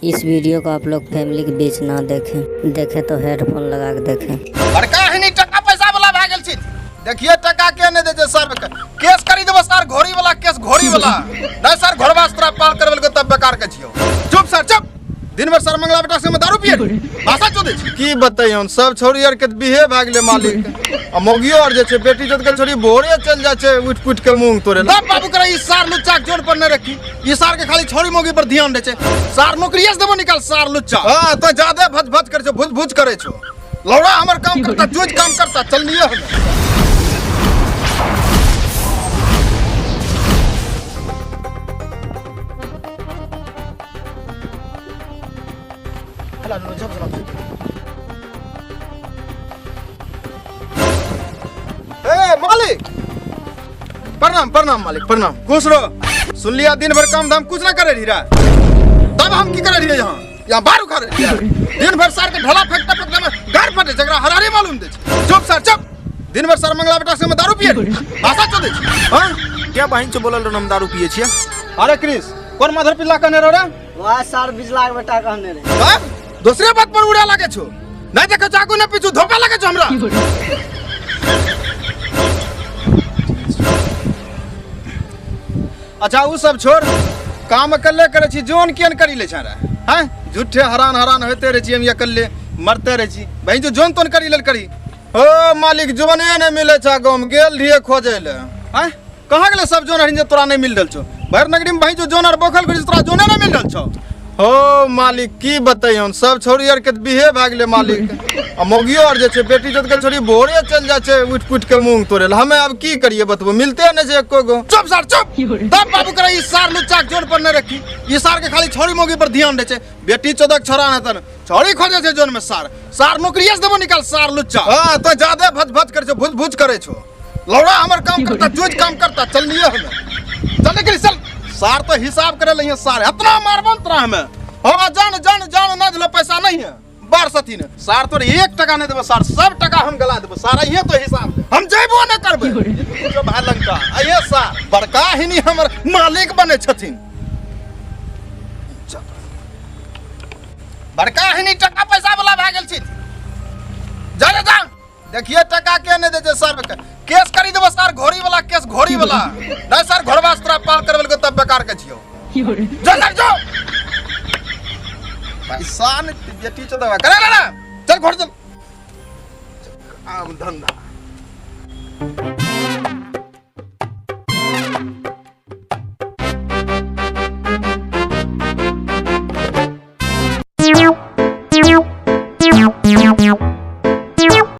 इस वीडियो को आप लोग फैमिली के बीच ना देखें, देखें तो हेडफोन लगा के देखें। बड़का हनी टका पैसा वाला भए गेल छी। देखिए टका के नहीं दे छै सर, केस करी देबो सर, घोड़ी वाला केस, घोड़ी वाला नहीं सर, घोड़वा से तोरा पार करबे के तब बेकार के छियो। चुप सर चुप, दिन भर सर मंगला बेटा से हम दारू पिए भाषा चोदे छी। की बतैयौन, सब छौड़ी आर के बिहे भए गेलै मालिक, आ मौगियो आर जे छै बेटी जोत के छौड़ी भोरे चलि जाइ छै उठि पुटि के मूंग तोड़े। तब बाबू करे ई सार लुच्चा के जोन पर नहीं रखी, ई सार के खाली छौड़ी मौगी पर ध्यान दै छै। सार नौकरिये से देबो निकाल सार लुच्चा। हां तो ज्यादा भज भज करे छौ, भुज भुज करे छौ। लौड़ा हमर काम करता, चूज काम करता, चल लिए हमें। ए मालिक प्रणाम, प्रणाम मालिक प्रणाम। खुश रहो। सुन लिया दिन भर काम धाम कुछ ना करे रही रे, तब हम की करे रहिए यहाँ यहाँ बाहर उखाड़े रहिए। दिन भर सर के ढला फेंकता फेंकता में घर फटे जकरा हरारी मालूम दे छै। चुप सर चुप, दिन भर सर मंगला बेटा से में दारू पिए भाषा चोदे छै। हां क्या बहिन से बोलल रहन हम दारू पिए छियै? अरे क्रिस कोन माधर पिल्ला कहने रहो रे? वाह सर बिजला के बेटा कहने रहे। तब दूसरे बात पर उड़ा लागे छो, नहीं देखो चाकू ने पीछू धोखा लगे छो हमरा। अच्छा उ सब छोड़, काम अकेले करे छी, जोन केन करी ले छे रे? हैं झूठे हरान हरान होते रहे छी, हम अकेले मरते रहे छी। बहिन जो जोन तोन करी लेल करी। ओ मालिक जोने नहीं मिले छा, गाँव में गेल रहिए खोजे ले। हैं कहाँ गेले सब जोन हरिन जे तोरा नहीं मिल रहल छौ? भरि नगरी में बहिन जो जोन आर बौखल करी तोरा जोने नहीं मिल रहल छौ। हो मालिक की बतैयौन, सब छौड़ी आर के बिहे भए गेलै मालिक, आ मौगियो आर जे छै बेटी जोत के छौड़ी भोरे चलि जाइ छै उठि पुटि के मूंग तोड़े लए। हमे आब की करिए बतबू, मिलते नहि छै एको गो। चुप सर चुप, तब बाबू करे ई सार लुच्चा के जोन पर नहीं रखी, ई सार के खाली छौड़ी मौगी पर ध्यान दै छै। बेटी चोदक छोड़ा नहि तन छौड़ी खोजे छै जोन में सार, सार नौकरिये से देबो निकाल सार लुच्चा। हां तो ज्यादा भज भज करे छौ, भुज भुज करे छौ। लौड़ा हमर काम करता, चूज काम करता, चल लिए हमें, चल निकल चल। सार तो हिसाब करे लहिए सार, इतना मारबन तोरा हमें। हाँ जान जान जान ना दिलो पैसा नहीं है बार सती ने सार तोर एक टका नहीं देबो सार, सब टका हम गला देबो सार। अइहे तो हिसाब ले, हम जइबो नहीं करबे जो भाई लंका। अइहे सार बड़का हिनी हमर मालिक बने छथिन, बड़का हिनी टका पैसा वाला भए गेल छी। जा जा जा, देखिए टका के नहीं दे छै सर, केस करी देबो सर, घोड़ी वाला केस, घोड़ी वाला नहीं सर, घोड़वा से तोरा पार करबे के तब बेकार के छियो। जा जा जो पैसा नहीं बेटी चोदवा करे ना, चल घोड़ चल। आम धंधा